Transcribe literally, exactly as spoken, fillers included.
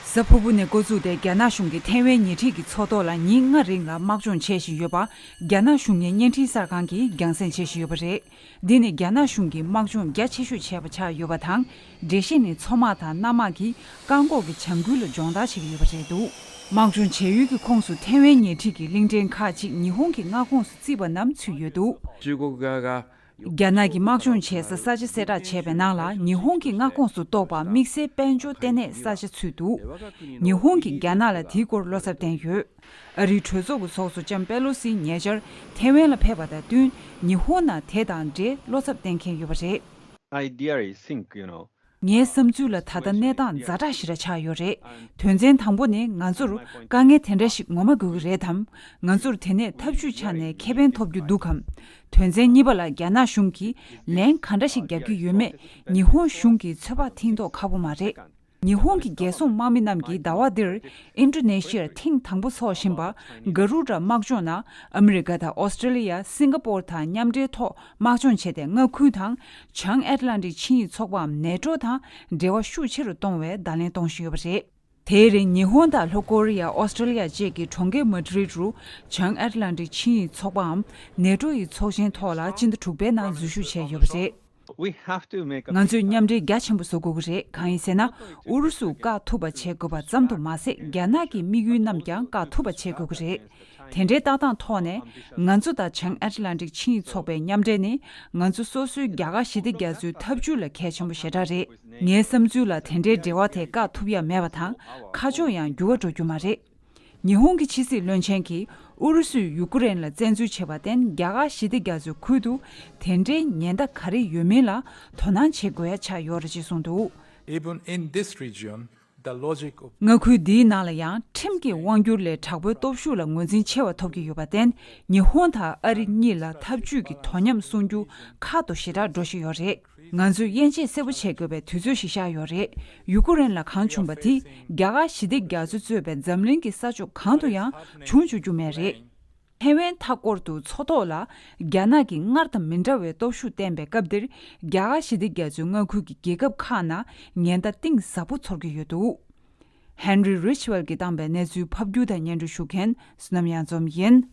གཟའ་ཕུར་བུ་ནས་འགོ་བཙུགས་ཏེ་རྒྱ་ནག་གཞུང་གིས་ཐེ་ཝན་ཉེ་འཁྲིས་ཀྱི་མཚོ་ཐོག་ལ་ཉིན་ལྔ་རིང་ལ་དམག་སྦྱོང་བྱེད་བཞིན་ཡོད་པ། རྒྱ་ནག་གཞུང་གཉེར་བརྙན་འཕྲིན་གསར་ཁང་གིས་རྒྱང་སྲིང་བྱེད་བཞིན་ཡོད་པ་རེད། འདི་ནི་རྒྱ་ནག་གཞུང་གིས་དམག་སྦྱོང་རྒྱ་ཆེ་ཤོས་བྱས་པ་ཆགས་ཡོད་པ་དང་། འགྲེལ་བཤད་ནི་མཚོ་དམག་དང་གནམ་དམག་གིས་བཀག་འགོག་གི་བྱ་འགུལ་ལ་སྦྱོང་བརྡར་བྱེད་ཀྱི་ཡོད་པ་རེད་འདུག། དམག་སྦྱོང་བྱ་ཡུལ་གྱི་ཁོངས་སུ་ཐེ་ཝན་ཉེ་འཁྲིས་ཀྱི་གླིང་ཕྲན་ཁག་ཅིག་ཉི་ཧོང་གི་མངའ་ཁོངས་སུ་བརྩིས་པ་རྣམས་ཚུད་ཡོད་འདུག། 中国側が རྒྱ་ནག་གི་དམག་སྦྱོང་བྱེད་ས་ས་ཆ་གསལ་བསྒྲགས་བྱས་པའི་ནང་ལ། ཉི་ཧོང་གི་མངའ་ཁོངས་སུ་གཏོགས་པ་དམིགས་བསལ་དཔལ་འབྱོར་ལྟེ་གནས་ས་ཆ་ཚུད་འདུག། ཉི་ཧོང་གིས་རྒྱ་ནག་ལ་དེའི་སྐོར་བློ་འཚབ་བསྟན་ཡོད། ཨ་རིའི་གྲོས་ཚོགས་ཀྱི་ཚོགས་གཙོ་ལྕམ་པེ་ལོ་སི་ཉེ་ཆར་ཐེ་ཝན་ལ་ཕེབས་པ་དང་བསྟུན། ཉི་ཧོང་ནང་དེ་དང་འབྲེལ་བློ་འཚབ་བསྟན་མཁན་ཡོད་པ་རེད། Ideally think, you know, ངའི་བསམ་ཚུལ་ལ་ད་ལྟ་གནས་སྟངས་ཛ་དྲག་ཞེ་དྲག་ཆགས་ཡོད་རེད། དོན་ཚན་དང་པོ་ནི། ང་ཚོར་དཀའ་ངལ་དེ་འདྲ་ཞིག་ངོ་མ་དགོས་ཀྱི་རེད་དམ། ང་ཚོར་དེ་ནས་ཐབས་ཇུས་ཆ་ནས་ཁེ་ཕན་ཐོབ་རྒྱུ་འདུག་གམ། དོན་ཚན་གཉིས་པ་ལ། རྒྱ་ནག་གཞུང་གིས་ལན་ག་འདྲ་ཞིག་རྒྱབ་ཀྱི་ཡོད་མེད། ཉི་ཧོང་གཞུང་གིས་ཚོད་དཔག་མཐིང་མདོག་ཁ་པོ་མ་རེད། ཉི་ཧོང་གི་རྒྱལ་སྲུང་དམག་མི་རྣམས་ཀྱིས་ཟླ་བ་འདིར་ཨིན་ཌོ་ནེ་ཤི་ཡར་ཐེངས་དང་པོ་འཚོགས་བཞིན་པ་གྷ་རུ་ཌ་དམག་སྦྱོང་ནང་། ཨ་མི་རི་ཀ་དང་ཨོ་སི་ཀྲི་ལི་ཡ། སིང་ག་པོར་དང་མཉམ་འབྲེལ་ཐོག་དམག་སྦྱོང་བྱས་ཏེ། མངའ་ཁུལ་དང་བྱང་ཨེཊ་ལན་ཊིག་ཆིངས་ཡིག་ཚོགས་པའམ་ནེ་ཊོ་དང་འབྲེལ་བ་ཤུགས་ཆེ་རུ་གཏོང་བའི་བརྡ་ལན་གཏོང་བཞིན་ཡོད་པ་རེད། དེའི་རིང་ཉི་ཧོང་དང་ལྷོ་ཀོ་རི་ཡ། ཨོ་སི་ཀྲི་ལི་ཡ་བཅས་ཀྱིས་གྲོང་ཁྱེར་མ་ཌི་རིད་རུ་བྱང་ཨེཊ་ལན་ཊིག་ཆིངས་ཡིག་ཚོགས་པའམ་ནེ་ཊོ་ཡི་ཚོགས་ཆེན་ཐོག་ལ་སྤྱི་ཟླ་དྲུག་པའི་ནང་འཛུལ་ཞུགས་བྱས་ཡོད་པ་རེད། We have to make a ང་ཚོས་མཉམ་འབྲེལ་རྒྱ་ཆེན་པོ་བཟོ་དགོས་ཀྱི་རེད། གང་ཡིན་ཟེར་ན། ཨུ་རུ་སུ་བཀག་ཐུབ་པ་བྱེད་དགོས་པ་ཙམ་དུ་མ་ཟད། རྒྱ་ནག་གི་དམིགས་ཡུལ་རྣམས་ཀྱང་བཀག་ཐུབ་པ་བྱེད་དགོས་ཀྱི་རེད། དེ་འདྲའི་ལྟ་སྟངས་ཐོག་ནས། ང་ཚོ་དང་བྱང་ཨེཊ་ལན་ཊིག་ཆིངས་ཡིག་ཚོགས་པའི་མཉམ་འབྲེལ་ནི། ང་ཚོ་སོ་སོའི་རྒྱ་གར་ཞི་བདེ་རྒྱ་མཚོའི་ཐབས་ཇུས་ལ་གལ་ཆེན་པོ་ཞེ་དྲག་རེད། ངའི་བསམ་ཚུལ་ལ། དེ་འདྲའི་འབྲེལ་བ་དེ་བཀག་ཐུབ་ཡ་མེད་པ་དང་། ཁ་ཕྱོགས་ཡང་འགྱུར་བ་འགྲོ་རྒྱུ་མ་རེད། ཉི་ཧོང་གི་ཕྱི་སྲིད་བློན་ཆེན་གྱིས་ཨུ་རུ་སུས་ཡུ་ཀེ་རེན་ལ་བཙན་འཛུལ་བྱས་པར་བརྟེན། རྒྱ་གར་ཞི་བདེ་རྒྱ་མཚོའི་ཁུལ་དུ་དེ་འདྲའི་ཉེན་བརྡ་ག་རེ་ཡོད་མིན་ལ་དོ་སྣང་བྱེད་དགོས་ཡ་ཆགས་ཡོད་རེད་ཅེས་གསུངས་འདུག། Even in this region, the logic of མངའ་ཁུལ་འདིའི་ནང་ལ་ཡང་ཁྲིམས་ཀྱི་དབང་སྒྱུར་ལས་དྲག་པོའི་སྟོབས་ཤུགས་ལ་ངོས་འཛིན་ཆེ་བ་ཐོབ་ཀྱི་ཡོད་པར་བརྟེན། ཉི་ཧོང་དང་ཨ་རི་གཉིས་ལ་འཐབ་ཇུས་ཀྱི་དོ་མཉམ་སྲུང་རྒྱུ་ཁག་ཏུ་ཞེ་དྲག་འགྲོ་བཞིན་ཡོད་རེད། ང་ཚོས་དབྱེ་འབྱེད་གསལ་པོ་བྱེད་དགོས་པའི་དུས་ཚོད་ཞིག་ཤར་ཡོད་རེད། ཡུ་ཀེ་རེན་ལ་གང་བྱུང་བ་དེ་རྒྱ་གར་ཞི་བདེ་རྒྱ་མཚོ་གཙོས་པའི་འཛམ་གླིང་གི་ས་ཕྱོགས་གང་དུ་ཡང་བྱུང་བཅུག་རྒྱུ་མེད་རེད། ཐེ་ཝན་མཐའ་སྐོར་དུ་མཚོ་ཐོག་ལ་རྒྱ་ནག་གིས་སྔར་དང་མི་འདྲ་བའི་སྟོབས་ཤུགས་བསྟན་པའི་སྐབས་འདིར། རྒྱ་གར་ཞི་བདེ་རྒྱ་མཚོའི་མངའ་ཁུལ་གྱི་རྒྱལ་ཁབ་ཁག་ནང་ཉེན་བརྡ་གཏིང་ཟབ་པོ་ཚོར་གྱི་ཡོད་འདུག། ཧན་རི་རིཆ་ཝེལ་གྱིས་བཏང་པའི་གནས་ཚུལ་ཕབ་སྒྱུར་དང་སྙན་སྒྲོན་ཞུ་མཁན་བསོད་ནམས་གཡང་འཛོམས་ཡིན།